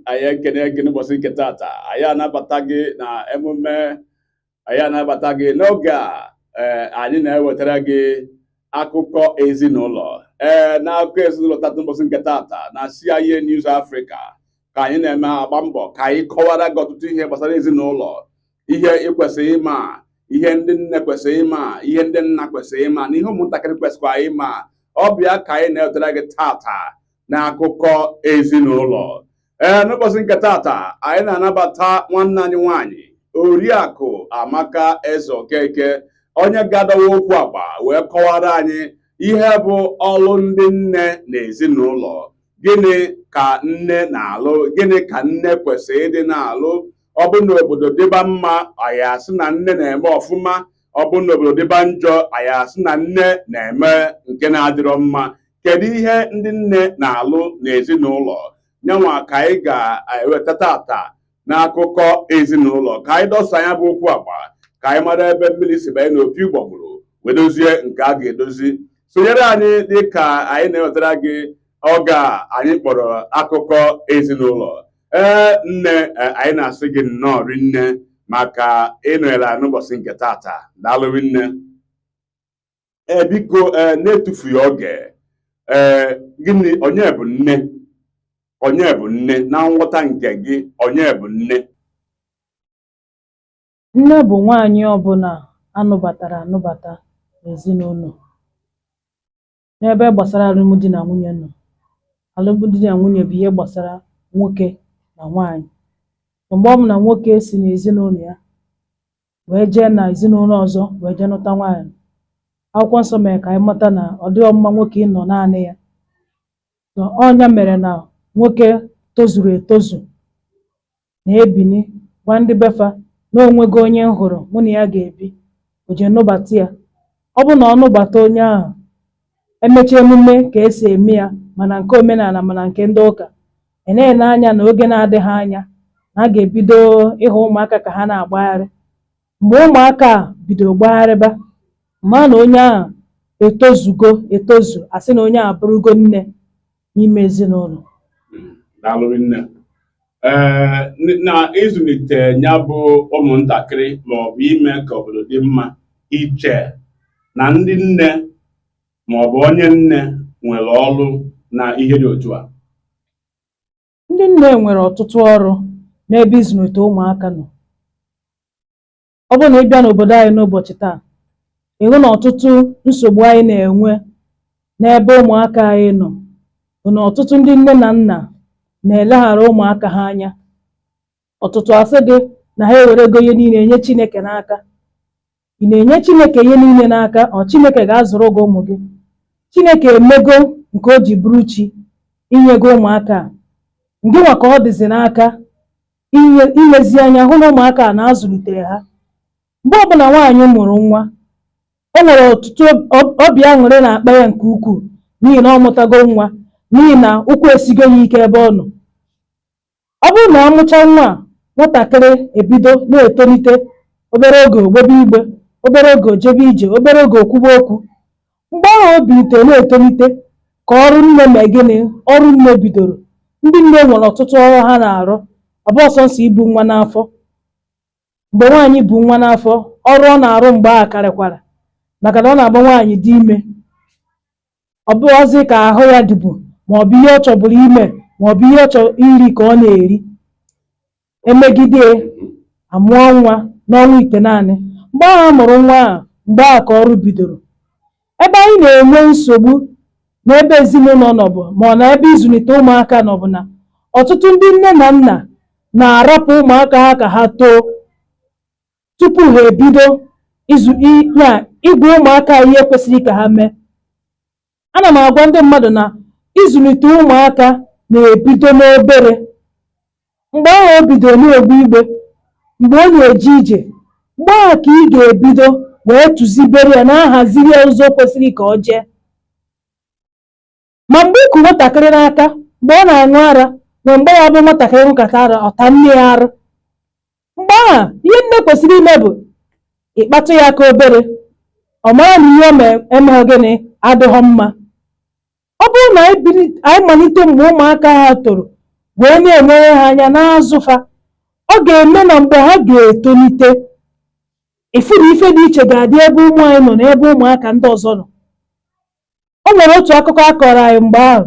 Anyị ekene gị n'ụbọchị nke tata. Anyị anabata gị na emume, anyị anabata gị n'oge a. Ee, anyị na-ewetara gị akụkọ ezinụlọ. Ee, n'akụkọ ezinụlọ tata, n'ụbọchị nke tata na CIA News Africa, ka anyị na-eme agba mbọ ka anyị kọwara gị ọtụtụ ihe gbasara ezinụlọ, ihe ị kwesịrị ịma, ihe ndị nne kwesịrị ịma, ihe ndị nna kwesịrị ịma, na ihe ụmụntakịrị kwesịrị ịma. Ọ bụ ya ka anyị na-ewetara gị tata n'akụkọ ezinụlọ. Ee, n'ụbọchị nke tata, anyị na-anabata nwanne anyị nwanyị, Oriakụ Amaka Eze Okeke, onye ga-adọwa okwu agba wee kọwara anyị ihe bụ ọlụ ndị nne na ezinụlọ. Gịnị ka nne na-alụ? Gịnị ka nne kwesịrị ịdị na-alụ? Ọ bụ na obodo dịba mma, anyị asị na nne na-eme ọfụma. Ọ bụ na obodo dịba njọ, anyị asị na nne na-eme nke na-adịrọ mma. Kedu ihe ndị nne na-alụ n'ezinụlọ? Nyanwa ka anyị ga-eweta tata n'akụkọ ezinụlọ, ka anyị dọsa ya bụ okwu agba, ka anyị mara ebe mmiri si banye n'opi ụgbọgburu wee dozie nke a ga-edozi. Sonyere anyị dị ka anyị na-ewetara gị oge a anyị kpọrọ akụkọ ezinụlọ. Ee, nne, anyị na-asị gị nnọọ rinne maka ịnọnyere anyị n'ụbọchị nke tata. Daalụ rinne. Ee, biko, ee, na-etufughị oge, ee, gịnị, onye bụ nne? Onye bụ nne na nghọta nke gị? Onye bụ nne? Nne bụ nwaanyị ọbụla anụbatara anụbata n'ezinụlọ. N'ebe gbasara alụmdi na nwunye nọ, alụmdi na nwunye bụ ihe gbasara nwoke na nwaanyị. Mgbe ọbụla nwoke si n'ezinụlọ ya wee jee na ezinụlọ ọzọ wee jee nụta nwaanyị, Akwụkwọ Nsọ mere ka anyị mata na ọ dịghọ mma nwoke ịnọ naanị ya. Ọ ya mere na nwoke tozuru etozu na-ebini gwa ndị befa na onwego onye m hụrụ mụ na ya ga-ebi, o jee nụbata ya. Ọ bụ na ọ nụbata onye ahụ, emechaa emume ka esi eme ya, mana nke omenala mana nke ndị ụka, ị na-ele anya na oge na-adịghị anya na a ga-ebido ịhụ ụmụaka ka ha na-agbagharị. Mgbe ụmụaka a bidoro gbagharịba, ma na onye ahụ etozugo etozu, asị na onye a abụrụgo nne n'ime ezinụlọ. Daalụ nne. Ee, na ịzụlite ya bụ ụmụntakịrị ma ọ bụ ime ka obodo dị mma, iche na ndị nne ma ọ bụ onye nne nwere ọrụ na ihe dị otu a? Ndị nne nwere ọtụtụ ọrụ n'ebe ịzụlite ụmụaka nọ. Ọ bụrụ na ị bịa n'obodo anyị n'ụbọchị taa, ịhụ na ọtụtụ nsogbu anyị na-enwe n'ebe ụmụaka anyị nọ bụ na ọtụtụ ndị nne na nna na-eleghara ụmụaka ha anya. Ọtụtụ asị gị na ha ewerego ihe niile nye Chineke n'aka. Ị na-enye Chineke ihe niile n'aka, ọ Chineke ga-azụrụ gị ụmụ gị? Chineke emego nke o ji bụrụ chi inye gị ụmụaka a, ngị nwa ka ọ dịzi n'aka inye ilezi anya hụ na ụmụaka a na-azụlitere ha. Mgbe ọbụla nwaanyị mụrụ nwa, o nwere ọtụtụ obi aṅụrị na-akpa ya nke ukwuu, n'ihi na ọ mụtago nwa, n'ihi na ụkwụ esigo ya ike ebe ọ nọ. Ọ bụrụ na ọ mụcha nwa a, nwatakịrị ebido na-etolite. Obere oge ogbebe igbe, obere oge ojebe ije, obere oge okwube okwu. Mgbe ahụ o bilitere na-etolite ka ọrụ nne mee gịnị? Ọrụ nne bidoro. Ndị nne nwere ọtụtụ ọrụ ha na-arụ. Ọ bụ ọsọ nsọ ibu nwa n'afọ. Mgbe nwaanyị bu nwa n'afọ, ọrụ ọ na-arụ mgbe ahụ karịkwara, maka na ọ na-agba nwaanyị dị ime, ọ bụ ọzọ ka ahụ ya dịbu, ma ọ bụ ihe ọ chọburu ime, ma ọ bụ ihe ọ chọrọ iri ka ọ na-eri. Emegide amụọ nwa n'ọnwa 9, mgbe ahụ a mụrụ nwa ahụ, mgbe ahụ ka ọrụ bidoro. Ebe anyị na-enwe nsogbu n'ebe ezinụlọ nọ bụ ma ọ na ebe ịzụlite ụmụaka nọ bụ na ọtụtụ ndị nne na nna na-arapụ ụmụaka ha ka ha too tupu ha ebido ịzụ na ịgwa ụmụaka ihe kwesịrị ka ha mee. Ana m agwa ndị mmadụ na ịzụlite ụmụaka na-ebido n'obere. Mgbe ahụ o bidoro na-egbe igbe, mgbe ọ na-eje ije, mgbe ahụ ka ị ga-ebido wee tụzibere ya, na-ahaziri ya ụzọ kwesịrị ka ọ jee. Ma mgbe ịkụ nwatakịrị n'aka mgbe ọ na-aṅụ ara, nwee mgbe ya bụ nwatakịrị ṅụkata ara, ọta nne ya arụ. Mgbe ahụ, ihe nne kwesịrị ime bụ ịkpatụ ya aka obere, ọ mara na ihe o mee emeghị gịnị adịghọ mma. Ọ bụrụ na anyị malite mgbe ụmụaka ha toro wee na-enyere ha anya na-azụ fa, ọ ga-eme na mgbe ha ga-etolite, ịfụ na ife dị iche ga-adị ebe ụmụ anyị nọ na ebe ụmụaka ndị ọzọ nọ. O nwere otu akụkọ a kọrọ anyị mgbe ahụ.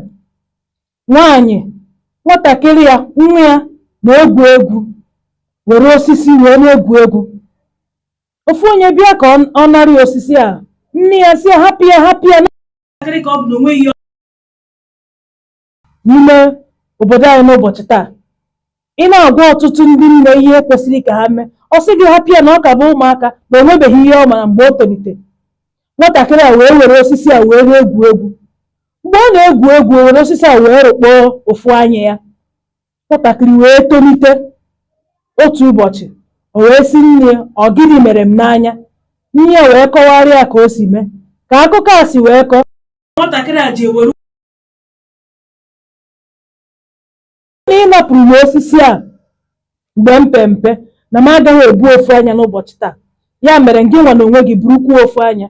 Nwaanyị, nwatakịrị ya, nwa ya na-egwu egwu, were osisi wee na-egwu egwu. Ofu onye bịa ka ọ nara ya osisi a. Nne ya sị ya hapụ ya, hapụ ya, nwatakịrị ka ọ bụ na onweghị ihe. N'ime obodo anyị n'ụbọchị taa, ị na-agwa ọtụtụ ndị nne ihe kwesịrị ka ha mee, ọ sị gị hapụ ya, na ọ ka bụ ụmụaka, na o nwebeghị ihe ọ mara. Mgbe o tolite, nwatakịrị a wee were osisi a wee na-egwu egwu. Mgbe ọ na-egwu egwu, o were osisi a wee rụkpọọ ofu anya ya. Nwatakịrị wee tolite. Otu ụbọchị, o wee sị nne ya, "Ọ gịnị mere m n'anya?" Nne ya wee kọwara ya ka o si mee. Ka akụkọ a si wee kọọ, nwatakịrị a ji ewere na ị napụrụ m osisi a mgbe m pe mpe, na m agaghị ebu ofu anya n'ụbọchị taa. Ya mere gị nwa na onwe gị burukwa ofu anya.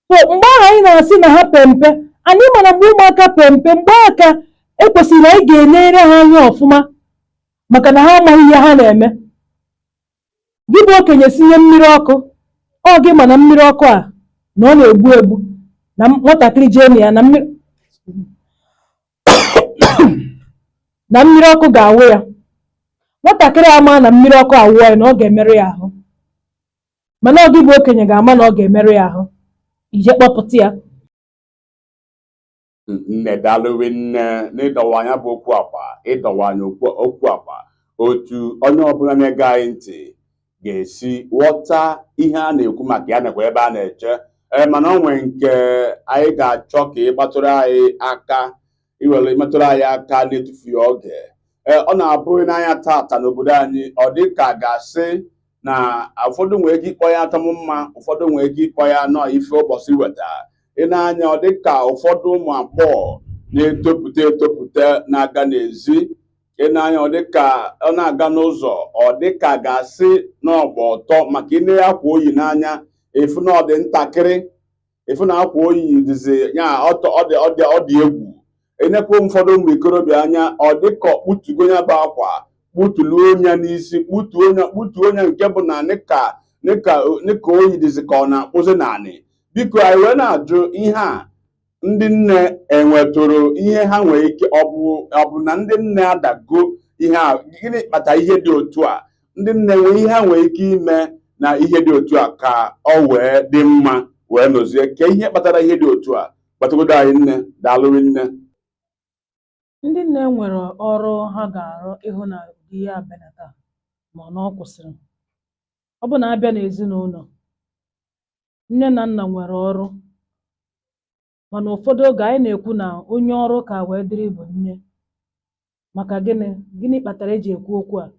So mgbe ahụ anyị na-asị na ha pe mpe, anyị mana mgbe ụmụaka pe mpe, mgbe ahụ ka ekwesịrị na anyị ga-enyere ha anya ọfụma, maka na ha amaghị ihe ha na-eme. Gị bụ okenye sinye mmiri ọkụ, ọ gị ma na mmiri ọkụ a na ọ na-egbu egbu, na nwatakịrị jee na ya na mmiri ọkụ ga-awụ ya. Nwatakịrị ama na mmiri ọkụ awụọ ya, na ọ ga-emerụ ya ahụ, mana ọ gị bụ okenye ga-ama na ọ ga-emerụ ya ahụ, ije kpọpụta ya. Nne, daalụwe nne n'ịdọwa anya bụ okwu akwa, ịdọwa anya okwu akwa, otu onye ọbụla na-ege anyị ntị ga-esi ghọta ihe a na-ekwu maka ya nakwa ebe a na-eche. Ee, mana o nwee nke anyị ga-achọ ka ị gbatụrụ anyị aka, iwere metụrụ anyị aka na-etufughị oge. Ee, ọ na-abụ n'anya tata n'obodo anyị, ọ dị ka ga-asị na ụfọdụ nwere ike ịkpọ ya atọm mma, ụfọdụ nwere ike ịkpọ ya nọọ ife ụbọchị weta. Ị na-anya, ọ dị ka ụfọdụ ụmụ agbọghọ na-etopụta etopụta na-aga n'ezi, ị na-anya, ọ dị ka ọ na-aga n'ụzọ, ọ dị ka ga-asị n'ọgba ọtọ, maka ine akwa oyi n'anya, efu na ọ dị ntakịrị, efu na akwa oyi dịzi ya ọtọ, ọ dị egwu. Enekwa ụfọdụ ụmụ ikorobịa anya, ọ dị ka kputugo ya bụ akwa, kputuluo ya n'isi, kputuo ya, kputuo ya, nke bụ na nịka oyi dịzi ka ọ na-akpụzi naanị. Biko, anyị wee na-ajụ ihe a, ndị nne enwetụrụ ihe ha nwere ike, ọ bụ na ndị nne adago ihe a? Gịnị kpata ihe dị otu a? Ndị nne nwee ihe ha nwere ike ime na ihe dị otu a ka ọ wee dị mma wee nọzie? Ke ihe kpatara ihe dị otu a? Kpatagodo anyị, nne. Daalụrị, nne. Ndị nne nwere ọrụ ha ga-arụ ịhụ na ụdị ihe a benata ma ọ na ọ kwụsịrị. Ọ bụ na abịa n'ezinụlọ, nne na nna nwere ọrụ, mana ụfọdụ oge anyị na-ekwu na onye ọrụ ka wee dịrị bụ nne. Maka gịnị? Gịnị kpatara eji ekwu okwu a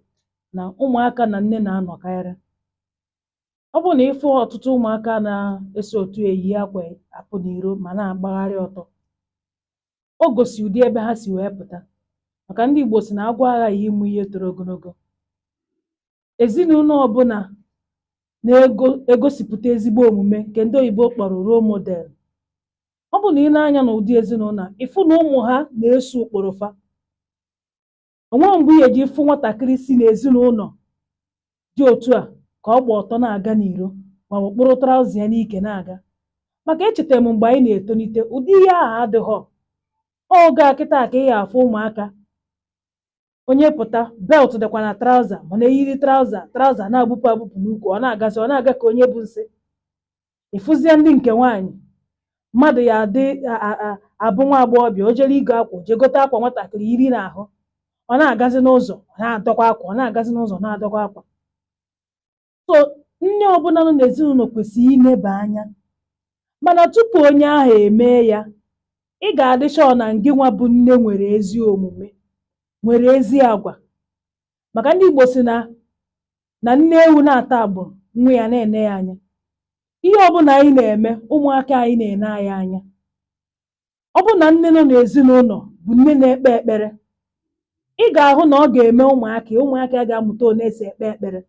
na ụmụaka na nne na-anọkarị? Ọ bụrụ na ịfụ ọtụtụ ụmụaka na-eso otu eyi akwa apụ n'iro ma na-agbagharị ọtọ, o gosi ụdị ebe ha si wee pụta, maka ndị Igbo si na agwọ aghaghị ịmụ ihe toro ogologo. Ezinụlọ ọbụla na-egosipụta ezigbo omume, nke ndị oyibo kpọrọ role model, ọ bụ na ị na-anya n'ụdị ezinụlọ a, ịfụ na ụmụ ha na-eso ụkpụrụ fa. Onweghị mgbe ị ga-eji fụ nwatakịrị si n'ezinụlọ dị otu a ka ọ gba ọtọ na-aga n'iro, ma ọ bụ kpụrụ trouser ya n'ike na-aga. Maka echetara m mgbe anyị na-etolite, ụdị ihe ahụ adịghọ. Oge a kịta ka ị ga-afụ ụmụaka, onye pụta, belt dịkwa na trouser, mana eyiri trouser, trouser na-agbụpụ agbụpụ n'ukwu, ọ na-agazi, ọ na-aga ka onye bụ nsị. Ịfụzie ndị nke nwaanyị, mmadụ ya adị abụ nwa agbọghọbịa, o jere igo akwa, o jee gote akwa nwatakịrị yiri n'ahụ, ọ na-agazi n'ụzọ, ọ na-adọkwa akwa, ọ na-agazi n'ụzọ, na-adọkwa akwa. So nne ọbụla nọ n'ezinụlọ kwesịrị ineba anya, mana tupu onye ahụ emee ya, ị ga-adị sure na ngị nwa bụ nne nwere ezi omume, nwere ezi agwa, maka ndị Igbo si na nne ewu na-ata agbụrụ, nwa ya na-ene ya anya. Ihe ọbụla anyị na-eme, ụmụaka anyị na-ene anyị anya. Ọ bụ na nne nọ n'ezinụlọ bụ nne na-ekpe ekpere, ị ga-ahụ na ọ ga-eme ụmụaka ga-amụta one esi ekpe ekpere.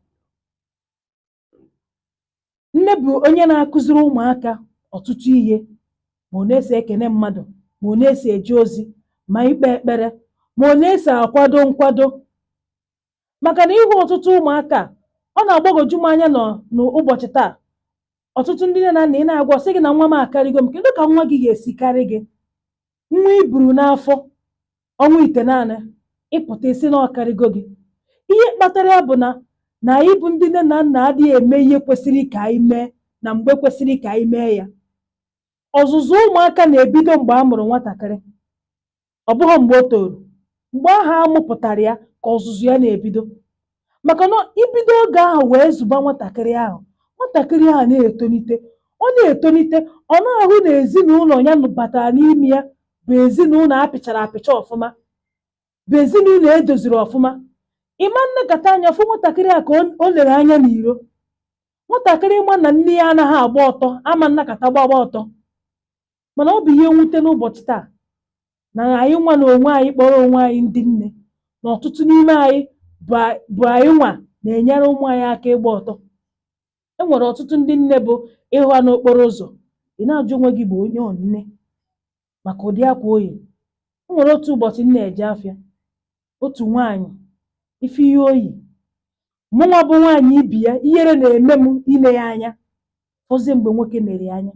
Nne bụ onye na-akụziri ụmụaka ọtụtụ ihe, ma ọ na-esi ekene mmadụ, Ma one esi eje ozi, ma ikpe ekpere, ma one esi akwado nkwado, maka na ịhụ ọtụtụ ụmụaka, ọ na-agbagwoju m anya nọ n'ụbọchị taa. Ọtụtụ ndị nne na nna, ị na-agwa, sị gị na nwa m akarịgo m. Kedu ka nwa gị ga-esi karị gị? Nwa i buru n'afọ ọnwa 9, ịpụta isi na ọkarịgo gị. Ihe kpatara ya bụ na anyị bụ ndị nne na nna adịghị eme ihe kwesịrị ka anyị mee na mgbe kwesịrị ka anyị mee ya. Ọzụzụ ụmụaka na-ebido mgbe a mụrụ nwatakịrị, ọ bụghị mgbe o toro. Mgbe ahụ a mụpụtara ya ka ọzụzụ ya na-ebido, maka na ibido oge ahụ wee zụba nwatakịrị ahụ, nwatakịrị ahụ na-etonite, ọ na-etonite, ọ na-ahụ na ezinụlọ ya batara n'ime ya bụ ezinụlọ apịchara apịcha ọfụma, bụ ezinụlọ edoziri ọfụma. Ịma nnekọta anya fụ nwatakịrị a ka o lere anya n'iro. Nwatakịrị ma na nne ya anaghị agba ọtọ ama nnakọta gbagba ọtọ. Mana ọ bụ ihe mwute n'ụbọchị taa na anyị nwa na onwe anyị kpọrọ onwe anyị ndị nne, na ọtụtụ n'ime anyị bụ anyị nwa na-enyere ụmụ anyị aka ịgba ọtọ. E nwere ọtụtụ ndị nne bụ ịhụ ha n'okporo ụzọ, ị na-ajụ onwe gị bụ onye ọ nne, maka ụdị akwa oyi. O nwere otu ụbọchị m na-eje afịa, otu nwaanyị ife ihe oyi, mụnwa bụ nwaanyị ibi ya, ihere na-eme m ile ya anya. Fọzie mgbe nwoke nere ya anya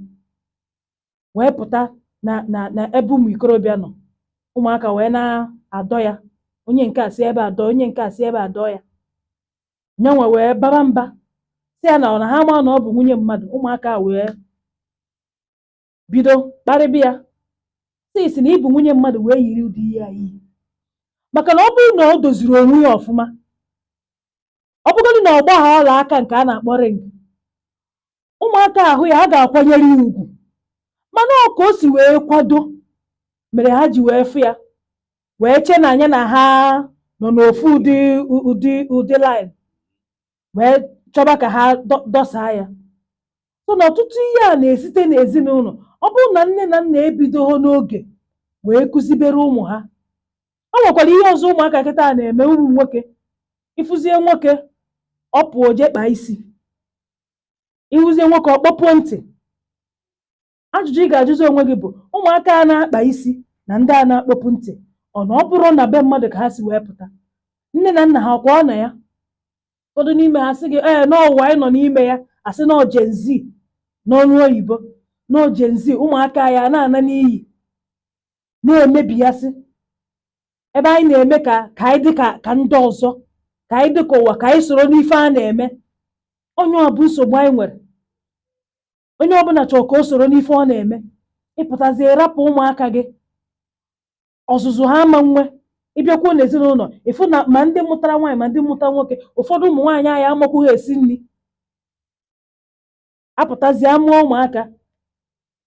wee pụta na ebe ụmụ ikorobịa nọ, ụmụaka wee na-adọ ya, onye nke a si ebe adọ, onye nke a si ebe adọ ya, nyanwa wee baba mba, si ya na ọ na ha ma na ọ bụ nwunye mmadụ. Ụmụaka wee bido kparịba ya, si na ịbụ nwunye mmadụ wee yiri ụdị ihe a iyi, maka na ọ bụrụ na o doziri onwe ya ọfụma, ọ bụgodị na ọ gbagha ọla aka nke a na-akpọ ring, ụmụaka ahụ ya, a ga-akwanyere ya ugwu. Mana ọ ka o si wee kwado mere ha ji wee fụ ya wee chee na anya na ha nọ n'ofu ụdị line, wee chọba ka ha dọsaa ya. So na ọtụtụ ihe a na-esite n'ezinụlọ. Ọ bụrụ na nne na nna ebidoghị n'oge wee kụzibere ụmụ ha. O nwekwara ihe ọzọ ụmụaka kịta na-eme, ụmụ nwoke. Ịfụzie nwoke, ọ pụọ jee kpaa isi. Ịhụzie nwoke, ọ kpọpuo ntị. Ajụjụ ị ga-ajụzi onwe gị bụ, ụmụaka a na-akpa isi na ndị a na-akpọpụ ntị, ọ na ọ bụrụ na be mmadụ ka ha si wee pụta, nne na nna ha ọkwa ọ na ya? Ụfọdụ n'ime ha sị gị, ee, n'ụwa anyị nọ n'ime ya, asị na Gen Z n'ọnụ oyibo, na Gen Z, ụmụaka ya na-ana n'iyi, na-emebiyasị ebe anyị na-eme ka anyị dị ka ndị ọzọ, ka anyị dị ka ụwa, ka anyị soro n'ife a na-eme. Onye ọ bụ nsogbu anyị nwere, onye ọbụla chọrọ ka o soro n'ife ọ na-eme. Ịpụtazie rapụ ụmụaka gị, ọzụzụ ha ama nwe. Ịbịakwuo n'ezinụlọ, ịfụ na ma ndị mụtara nwaanyị ma ndị mụtara nwoke, ụfọdụ ụmụ nwaanyị anyị amakwughị esi nri. Apụtazie amụọ ụmụaka,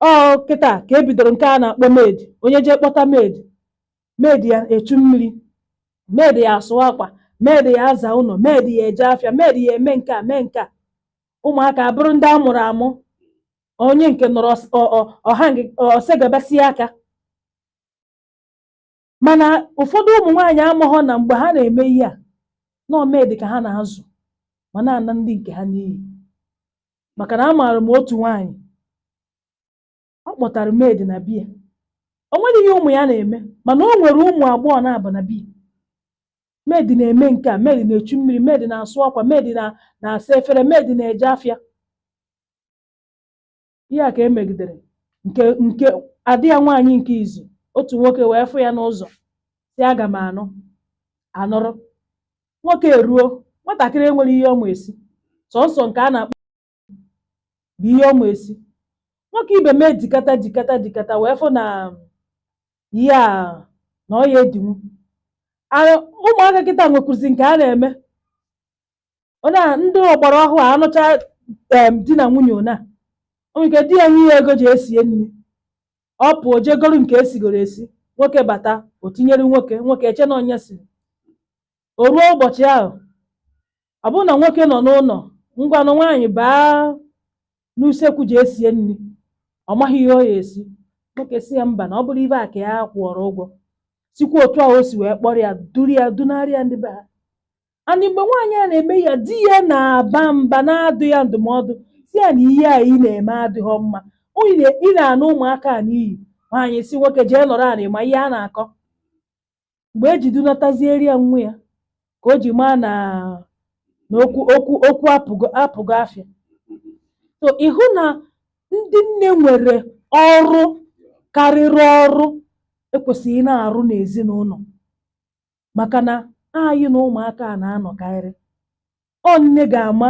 ọ kịta ka e bidoro nke a na-akpọ maid. Onye jee kpọta maid, maid ya echu mmiri, maid ya asụ akwa, maid ya aza ụlọ, maid ya eje afịa, maid ya eme nke a, mee nke a. Ụmụaka abụrụ ndị a mụrụ amụ, onye nke nọrọ ọha osegabasị aka. Mana ụfọdụ ụmụ nwaanyị amaghọ na mgbe ha na-eme ihe a, nọọ maid ka ha na-azụ, ma na-ana ndị nke ha n'iyi. Maka na amaara m otu nwaanyị, ọ kpọtara maid na biya. O nwere ihe ụmụ ya na-eme, mana o nwere ụmụ agbọghọ na-aba na biya. Maid na-eme nke a, maid na-echu mmiri, maid na-asụ akwa, maid na-asa efere, maid na-eje afịa. Ihe a ka e megidere nke adị ya nwaanyị nke izu. Otu nwoke wee fụ ya n'ụzọ, si aga m anụ anụrụ. Nwoke eruo, nwatakịrị enwere ihe ọma esi, sọnsọ nke a na-akpọ bụ ihe ọma esi. Nwoke ibe m ejikata jikata jikata wee fụ na ihe a na ọ ya edinwu. Ụmụaka kịta nwekwuzi nke a na-eme onye a, ndị ọgbara ọhụụ a anụcha di na nwunye, ona o nwere ike di ya nye ya ego ji esie nri, ọ pụọ jee goro nke esigoro esi. Nwoke bata, o tinyere nwoke, nwoke eche na onye siri. O ruo ụbọchị ahụ, ọ bụrụ na nwoke nọ n'ụlọ, ngwanụ, nwaanyị baa n'usekwu ji esie nri, ọ maghị ihe ọ ya esi. Nwoke si ya mba, na ọ bụrụ ibe a ka ya kwụọrọ ụgwọ, sikwa otu a o si wee kpọrọ ya, duru ya, dunarị ya ndị be ha. Andị mgbe nwaanyị a na-eme ya, di ya na-aba mba, na-adụ ya ndụmọdụ, si ya na ihe a ị na-eme adịghọ mma, ị na-anụ ụmụaka a n'iyi. Nwaanyị si nwoke jee nọrọ anị ma ihe a na-akọ. Mgbe eji dunatazieri ya nwa ya, ka o ji maa na okwu apụgo apụgo afịa. So ịhụ na ndị nne nwere ọrụ karịrị ọrụ ekwesịghị na-arụ n'ezinụlọ, maka na anyị na ụmụaka a na-anọkarị. Ọ nne ga-ama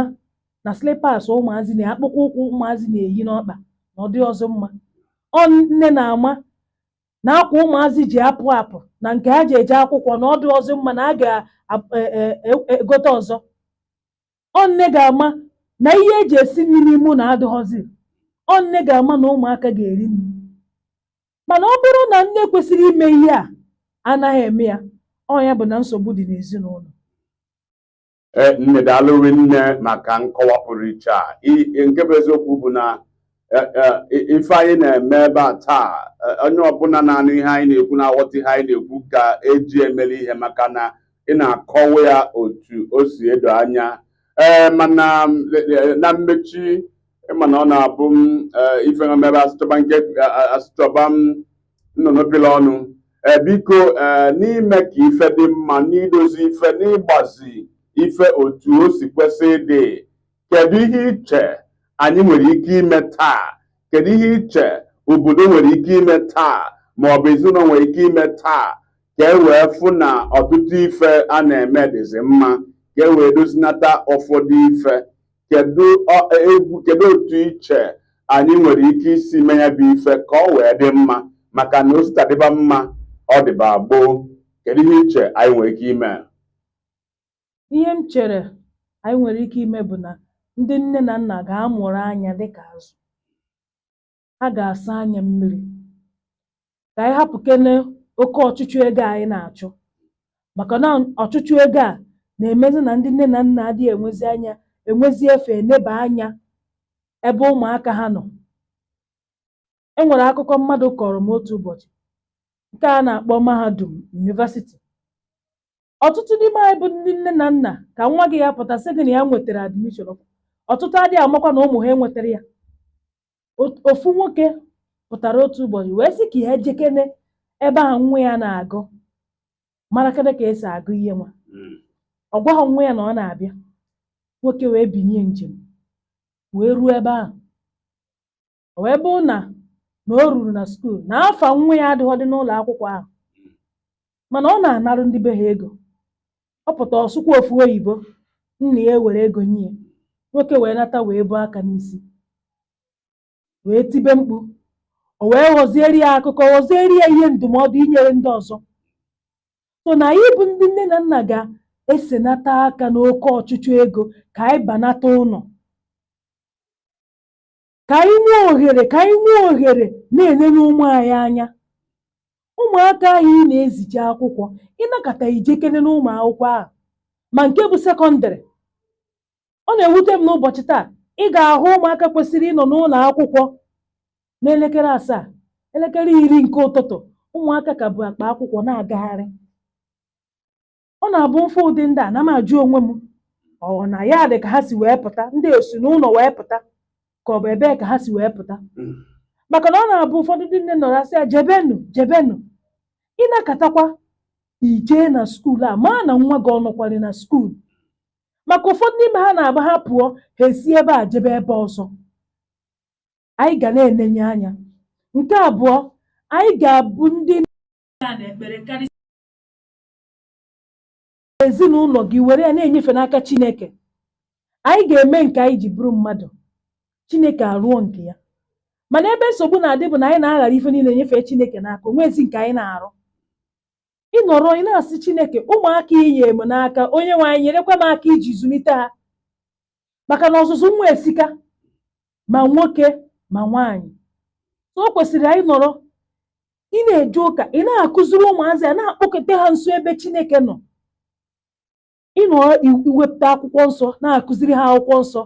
na slippers ụmụazị na akpụkpọ ụkwụ ụmụazị na-eyi n'ọkpa na ọ dị ọzọ mma. Ọ nne na-ama na akwa ụmụazị ji apụ apụ na nke ha ji eje akwụkwọ na ọ dị ọzọ mma, na a ga-egote ọzọ. Ọ nne ga-ama na ihe eji esi nri n'ime ụlọ adịghọzi. Ọ nne ga-ama na ụmụaka ga-eri nri. Mana ọ bụrụ na nne kwesịrị ime ihe a anaghị eme ya, ọ ya bụ na nsogbu dị n'ezinụlọ. Ee, nne, daalụ nne maka nkọwa pụrụ iche a. Nke bụ eziokwu bụ na ife anyị na-eme ebe a taa, onye ọbụla na-anụ ihe anyị na-ekwu na-aghọta ihe anyị na-ekwu ka eji emeli ihe, maka na ị na-akọwa ya otu o si edo anya. Ee, mana na mmechi, ịma na ọ na-abụ m ife mere asụchọba nke asụchọba m nnụnụ pịrị ọnụ. Ee, biko, ee, n'ime ka ife dị mma, n'idozi ife, n'ịgbazi ife otu o si kwesị ịdị, kedu ihe iche anyị nwere ike ime taa? Kedu ihe iche obodo nwere ike ime taa, ma ọ bụ ezinụlọ nwere ike ime taa, ka e wee fụ na ọtụtụ ife a na-eme dịzi mma, ka e wee dozinata ụfọdụ ife? Kedu egwu, kedu otu iche anyị nwere ike isi mee ya bụ ife ka ọ wee dị mma? Maka na osita dịba mma, ọ dịba gboo. Kedu ihe iche anyị nwere ike ime? Ihe m chere anyị nwere ike ime bụ na ndị nne na nna ga-amụrụ anya dịka azụ, ha ga-asa anya mmiri, ka anyị hapụkene oke ọchụchụ ego anyị na-achụ, maka na ọchụchụ ego a na-emezi na ndị nne na nna adịghị enwezi anya, enwezi efe eneba anya ebe ụmụaka ha nọ. E nwere akụkọ mmadụ kọrọ m otu ụbọchị, nke a na-akpọ mahadum, university. Ọtụtụ n'ime anyị bụ ndị nne na nna, ka nwa gị ya pụta sị gị na ya nwetara admission, ọtụtụ adịghị amakwa na ụmụ ha enwetara ya. Ofu nwoke pụtara otu ụbọchị wee sị ka ya ejekene ebe ahụ nwa ya na-agụ, mara kene ka esi agụ ihe nwa. Ọ gwaghị nwa ya na ọ na-abịa. Nwoke wee binye njem wee ruo ebe ahụ, o wee bụrụ na o ruru na school, na afa nwa ya adịghọdị n'ụlọ akwụkwọ ahụ, mana ọ na-anarụ ndị be ha ego. Ọ pụta ọsụkwa ofu oyibo, nna ya ewere ego nye ya. Nwoke wee nata, wee buo aka n'isi, wee tibe mkpu. O wee ghọziere ya akụkọ, ghọziere ya ihe ndụmọdụ inyere ndị ọzọ. So na anyị bụ ndị nne na nna ga-esenata aka n'oke ọchụchụ ego, ka anyị banata ụlọ, ka anyị nwee ohere, ka anyị nwee ohere na-enene ụmụ anyị anya. Ụmụaka ahụ ị na-ezije akwụkwọ, ịnakọta ijekene n'ụmụ akwụkwọ ahụ, ma nke bụ secondary. Ọ na-ewute m n'ụbọchị taa, ị ga-ahụ ụmụaka kwesịrị ịnọ n'ụlọ akwụkwọ n'elekere 7, elekere 10 nke ụtụtụ, ụmụaka ka bụ akpa akwụkwọ na-agagharị. Ọ na-abụ mfe ụdị ndị a na m ajụ onwe m, ọ na ya dị ka ha si wee pụta, ndị esi n'ụlọ wee pụta, ka ọ bụ ebee ka ha si wee pụta? Maka na ọ na-abụ ụfọdụ ndị nne nọrọ asị ya jebenu, jebenu, ịnakatakwa ijee na school a, maa na nwa gị ọnọkwarị na school. Maka ụfọdụ n'ime ha na-agba ha pụọ, ha esi ebe a jebe ebe ọzọ. Anyị ga na-enenye anya. Nke abụọ, anyị ga-abụ ndị na-ekpere karịsịa. Ezinụlọ gị, were ya na-enyefe n'aka Chineke. Anyị ga-eme nke anyị ji bụrụ mmadụ, Chineke arụọ nke ya. Mana ebe nsogbu na-adị bụ na anyị na-aghara ife niile nyefee Chineke n'aka, onwezi nke anyị na-arụ. Ịnọrọ, ị na-asị Chineke, ụmụaka inye m n'aka, onye nwe anyị, nyerekwa m aka iji zụlite ha, maka na ọzụzụ nwa esika, ma nwoke ma nwaanyị. So o kwesịrị anyị nọrọ, ị na-eje ụka, ị na-akụziri ụmụazị a, na-akpọkọta ha nso ebe Chineke nọ. Ịnọ iwepụta akwụkwọ nsọ, na-akụziri ha akwụkwọ nsọ.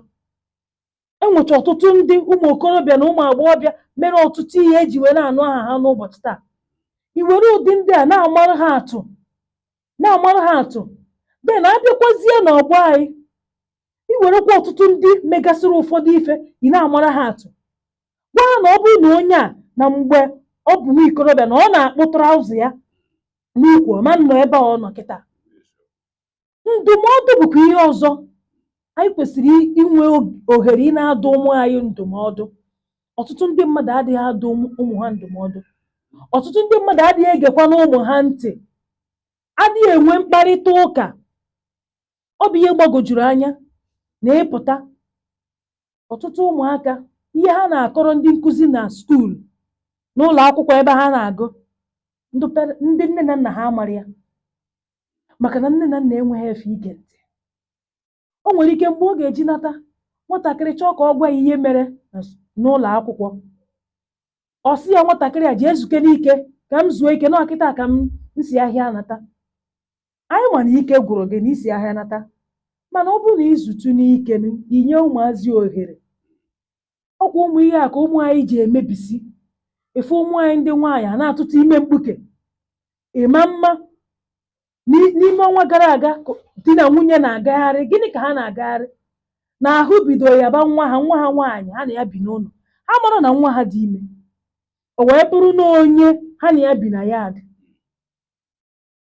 Enwecha ọtụtụ ndị ụmụ okorobịa na ụmụ agbọghọbịa mere ọtụtụ ihe eji wee na-anụ aha ha n'ụbọchị taa. I were ụdị ndị a na-amara ha atụ, na-amara ha atụ. Then abịakwazie n'ọgbọ anyị, i werekwa ọtụtụ ndị megasịrị ụfọdụ ife, ị na-amara ha atụ, gwa ha na ọ bụrụ na onye a na mgbe Ọ bụ nwa ikorobịa na ọ na-akpụ trouser ya n'ukwu, ọ ma nọ ebe a ọ nọ kịta. Ndụmọdụ bụkwa ihe ọzọ anyị kwesịrị inwe ohere ị na-adụ ụmụ anyị ndụmọdụ. Ọtụtụ ndị mmadụ adịghị adụ ụmụ ha ndụmọdụ. Ọtụtụ ndị mmadụ adịghị egekwa n'ụmụ ha ntị, adịghị enwe mkparịta ụka. Ọ bụ ihe gbagwojuru anya na ịpụta ọtụtụ ụmụaka, ihe ha na-akọrọ ndị nkụzi na school, n'ụlọ akwụkwọ ebe ha na-agụ, ndị nne na nna ha amara ya, maka na nne na nna enweghị efe ige ntị. O nwere ike mgbe ọ ga-eji nata, nwatakịrị chọọ ka ọ gwa ya ihe mere n'ụlọ akwụkwọ, ọ sị ya, "Nwatakịrị a, jee zuke n'ike ka m zuo ike na ọkịta ka m si ahịa nata." Anyị ma na ike gwụrụ gị na isi ahịa nata, mana ọ bụrụ na izutu n'ike, inye ụmụazị ohere. Ọkwa ụmụ ihe a ka ụmụ anyị ji emebisi efe. Ụmụ anyị ndị nwaanyị a na-atụtụ ime mkpuke ịma mma. N'ime ọnwa gara aga, di na nwunye na-agagharị, gịnị ka ha na-agagharị na ahụ bidoro ya ba nwa ha nwaanyị ha na ya bi n'ụlọ. Ha mara na nwa ha dị ime, o wee bụrụ na onye ha na ya bi na ya dị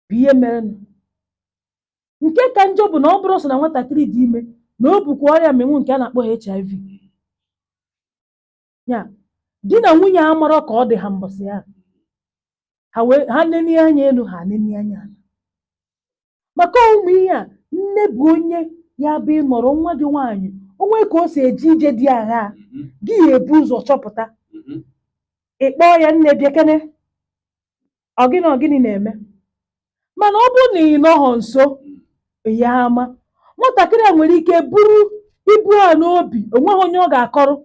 bụ ihe merenụ. Nke ka njọ bụ na ọ bụrụ sọ na nwatakịrị dị ime, na o bukwa ọrịa mmịnwụ nke a na-akpọ HIV. Ya di na nwunye a mara ka ọ dị ha mbọsị ya, ha wee ha nenie anya elu, ha nenie anya ala, maka ụmụ ihe a. Nne bụ onye ya bụ ịnọrọ nwa gị nwaanyị, onwe ka o si eje ije dị agha, gị ya ebu ụzọ chọpụta. Ị kpọọ ya, "Nne, bịakene, ọ gịnị, ọ gịnị na-eme?" Mana ọ bụrụ na ị nọghọ nso ya, ama nwatakịrị a nwere ike buru ibu a n'obi, onweghị onye ọ ga-akọrọ.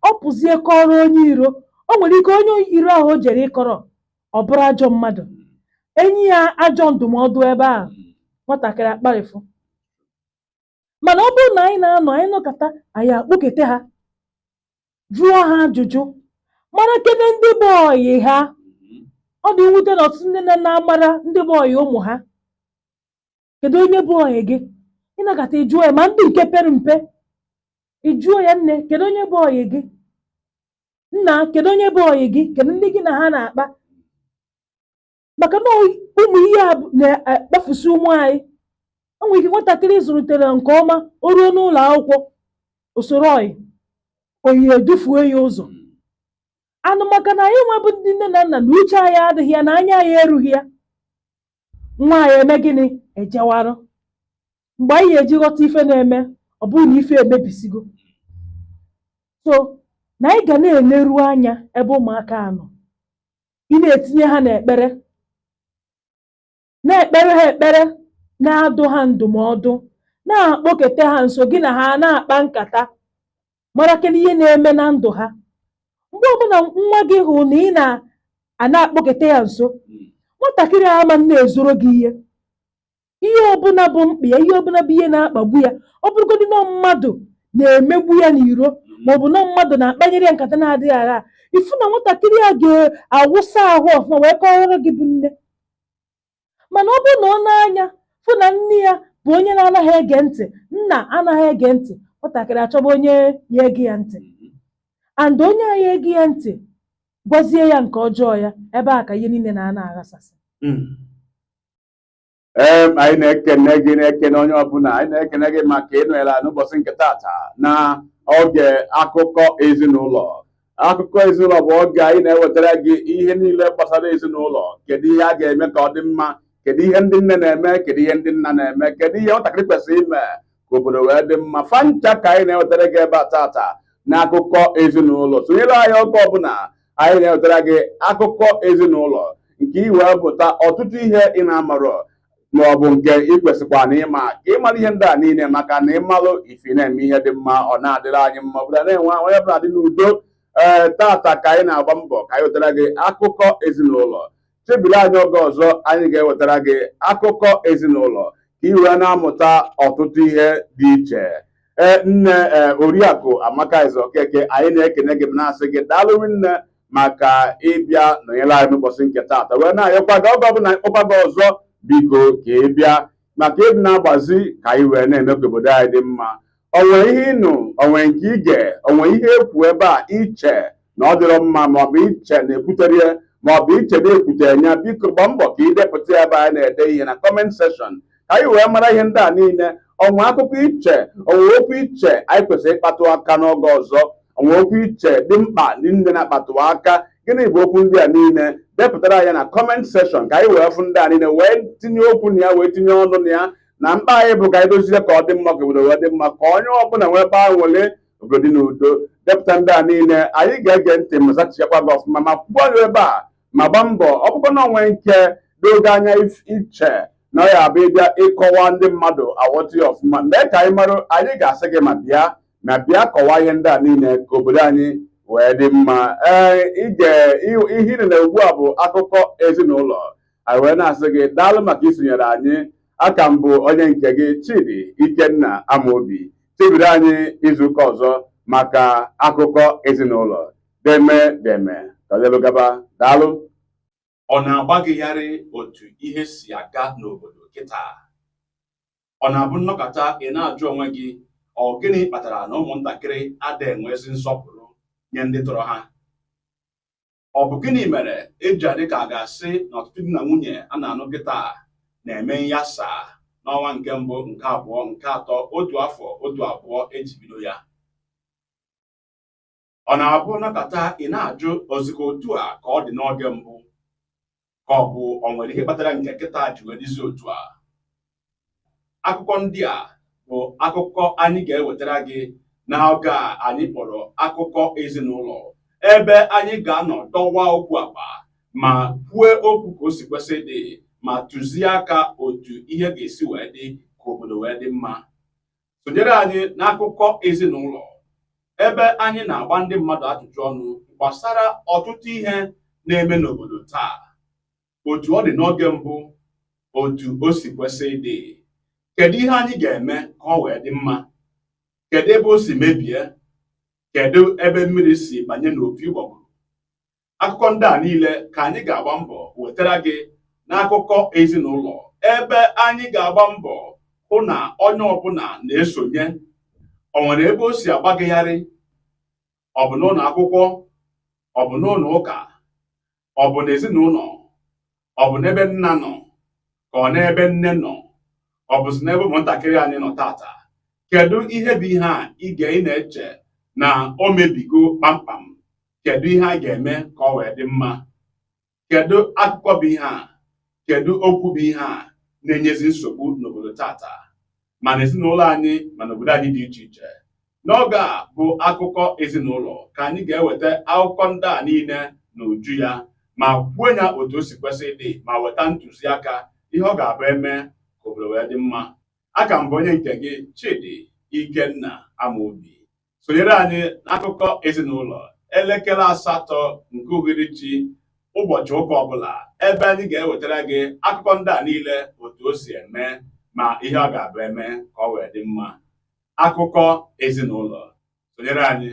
Ọ pụzie kọrọ onye iro. O nwere ike onye iro ahụ o jere ịkọrọ, ọ bụrụ ajọ mmadụ, enyi ya ajọ ndụmọdụ ebe a, nwatakịrị akparịfụ. Mana ọ bụrụ na anyị na-anọ, anyị nọkọta, anyị akpọkete ha, jụọ ha ajụjụ, mara kene ndị bụ ọyị ha. Ọ dị mwute na ọtụtụ ndị nne na-amara ndị bụ ọyị ụmụ ha. Kedu onye bụ ọyị gị? Ịnakọta ịjụọ ya, ma ndị nke pere mpe, ịjụọ ya, "Nne, kedu onye bụ ọyị gị? Nna, kedu onye bụ ọyị gị? Kedu ndị gị na ha na-akpa?" Maka na ụmụ ihe a na-akpafusi ụmụ anyị. O nwere ike nwatakịrị zụlitere nke ọma, o ruo n'ụlọ akwụkwọ, usoro ọyị oyi edufuo ya ụzọ anụ, maka na anyị nwa bụ ndị nne na nna na uche anyị adịghị ya, na anya anyị erughị ya. Nwa anyị eme gịnị? Ejewarụ. Mgbe anyị ga-eji ghọta ife na-eme, ọ bụrụ na ife emebisigo. So na anyị ga na-eleru anya ebe ụmụaka a nọ, ị na-etinye ha n'ekpere, na-ekpere ha ekpere, na-adụ ha ndụmọdụ, na-akpọkete ha nso, gị na ha na-akpa nkata, mara kedu ihe na-eme na ndụ ha. Mgbe ọbụla nwa gị hụrụ na ị na-ana akpọkete ya nso, nwatakịrị a ama na-ezoro gị ihe. Ihe ọbụla bụ mkpa ya, ihe ọbụla bụ ihe na-akpagbu ya, ọ bụrụgodị na mmadụ na-emegbu ya n'iro, maọbụ na mmadụ na-akpanyere ya nkata na-adịghị agha, ifu na nwatakịrị a ga-awụsa ahụ ọfụma wee kọọrọ gị bụ nne. Mana ọ bụrụ na ọ na-anya fụ na nne ya bụ onye na-anaghị ege ntị, nna anaghị ege ntị, nwatakịrị achọba onye ya ege ya ntị, and onye a ya ege ya ntị gwazie ya nke ọjọọ ya, ebe a ka ihe niile na-ana aghasasị. Ee, anyị na-ekene gị, na-ekene onye ọbụla. Anyị na-ekene gị maka ịnọnyere n'ụbọchị nke tata na oge akụkọ ezinụlọ. Akụkọ ezinụlọ bụ oge anyị na-ewetara gị ihe niile gbasara ezinụlọ. Kedu ihe a ga-eme ka ọ dị mma? Kedu ihe ndị nne na-eme? Kedu ihe ndị nna na-eme? Kedu ihe nwatakịrị kwesịrị ime ka obodo wee dị mma? Fancha ka anyị na-ewetara gị ebe a tata na akụkọ ezinụlọ. Sonyere anyị oge ọbụla anyị na-ewetara gị akụkọ ezinụlọ, nke i wee pụta ọtụtụ ihe ị na-amarọ, ma ọ bụ nke ị kwesịkwa na ịma, ka ịmara ihe ndị a niile, maka na ịmalụ ife na-eme ihe dị mma, ọ na-adịrị anyị mma, ọbụla na-enwe onye ọbụla dị n'udo. Ee, tata ka anyị na-agba mbọ ka anyị wetara gị akụkọ ezinụlọ. Chebiri anyị oge ọzọ anyị ga-ewetara gị akụkọ ezinụlọ, ka ị wee na-amụta ọtụtụ ihe dị iche. Ee, nne, ee, Oriakụ Amaka Ezeokeke, anyị na-ekene gị, na-asị gị daalụ nne maka ịbịa nọnyere anyị n'ụbọchị nke taata, wee na-ayọkwa gị, oge ọbụla anyị kpọkwa gị ọzọ, biko ka ị bịa, maka ịdị na-agbazi ka anyị wee na-eme ka obodo anyị dị mma. O nwere ihe ịnụ, o nwere nke ige, o nwere ihe ekwu ebe a iche Na ọ dịrọ mma, maọbụ iche na ekwutere ya, maọbụ iche na ekwutere ya, biko gbaa mbọ ka ị depụta ya ebe anyị na-ede ihe na comment section, ka anyị wee mara ihe ndị a niile. Ọnwe akụkọ iche, onwe okwu iche anyị kwesịrị ịkpatụ aka n'oge ọzọ, onwe okwu iche dị mkpa ndị nne na-akpatụ aka, gịnị bụ okwu ndị a niile? Depụtara ya na comment section ka anyị wee fụ ndị a niile, wee tinye okwu na ya, wee tinye ọnụ na ya. Na mkpa anyị bụ ka anyị dozie ka ọ dị mma, ka obodo wee dị mma, ka onye ọbụla nwee ebe aṅụrị, obodo dị n'udo. Depụta ndị a niile, anyị ga-ege ntị ma zachiakwa gị ọfụma, ma kwuo ya ebe a, ma gbaa mbọ. Ọ bụkwa na onwe nke n'oge anya iche na ọ ya abụ ịbịa ịkọwa, ndị mmadụ aghọta ya ọfụma, mee ka anyị mara. Anyị ga-asị gị ma bịa kọwaa ihe ndị a niile ka obodo anyị wee dị mma. Ee, ige ihe ị na ugbu a bụ akụkọ ezinụlọ. Anyị wee na-asị gị daalụ maka isonyere anyị. Aka m bụ onye nke gị, Chidi Ikenna Amobi. Chebiri anyị izuụka ọzọ maka akụkọ ezinụlọ. Deme deme ka ọ dịlụ gaba. Daalụ. Ọ na-agbagịgharị otu ihe si aga n'obodo kịta. Ọ na-abụ nnọkọta, ị na-ajụ onwe gị, ọ gịnị kpatara na ụmụntakịrị ada enwezi nsọpụrụ nye ndị tọrọ ha? Ọ bụ gịnị mere eji adị ka a ga-asị na ọtụtụ di na nwunye a na-anụ kịta na-eme nyasa n'ọnwa nke mbụ, nke abụọ, nke atọ, otu afọ, otu abụọ eji bido ya? Ọ na-abụ nnọkọta, ị na-ajụ, ozikwa otu a ka ọ dị n'oge mbụ, ka ọ bụ ọ nwere ihe kpatara nke kịta ji wee dịzi otu a? Akụkọ ndị a bụ akụkọ anyị ga-ewetara gị n'oge a anyị kpọrọ akụkọ ezinụlọ, ebe anyị ga-anọ dọwa okwu akpa ma kwue okwu ka o si kwesị ịdị, ma tụzie aka otu ihe ga-esi wee dị ka obodo wee dị mma. Sonyere anyị n'akụkọ ezinụlọ, ebe anyị na-agba ndị mmadụ ajụjụ ọnụ gbasara ọtụtụ ihe na-eme n'obodo taa, otu ọ dị n'oge mbụ, otu o si kwesị ịdị, kedu ihe anyị ga-eme ka ọ wee dị mma, kedu ebe o si mebie, kedu ebe mmiri si banye n'opi ụgbọgụrụ. Akụkọ ndị a niile ka anyị ga-agba mbọ wetara gị n'akụkọ ezinụlọ, ebe anyị ga-agba mbọ hụ na onye ọbụla na-esonye. O nwere ebe o si agbagịgharị? Ọ bụ n'ụlọ akwụkwọ? Ọ bụ n'ụlọ ụka? Ọ bụ n'ezinụlọ? Ọ bụ n'ebe nna nọ, ka ọ n'ebe nne nọ? Ọ bụzi n'ebe ụmụntakịrị anyị nọ tata? Kedu ihe bụ ihe a ị ga ị na-eche na o mebigo kpamkpam? Kedu ihe a ga-eme ka ọ wee dị mma? Kedu akụkọ bụ ihe a? Kedu okwu bụ ihe a na-enyezi nsogbu n'obodo tata, ma n'ezinụlọ anyị, ma n'obodo anyị dị iche iche? N'oge a bụ akụkọ ezinụlọ ka anyị ga-eweta akụkọ ndị a niile n'uju ya, ma kwuo ya otu o si kwesị ịdị, ma weta ntụziaka ihe ọ ga-abụ eme ka obodo wee dị mma. Aka m bụ onye nke gị, Chidi Ikenna Amobi. Sonyere anyị n'akụkọ ezinụlọ, elekere 8 nke uhuruchi ụbọchị ụka ọbụla, ebe anyị ga-ewetara gị akụkọ ndị a niile, otu o si eme, ma ihe ọ ga-abụ eme ka ọ wee dị mma. Akụkọ ezinụlọ, sonyere anyị.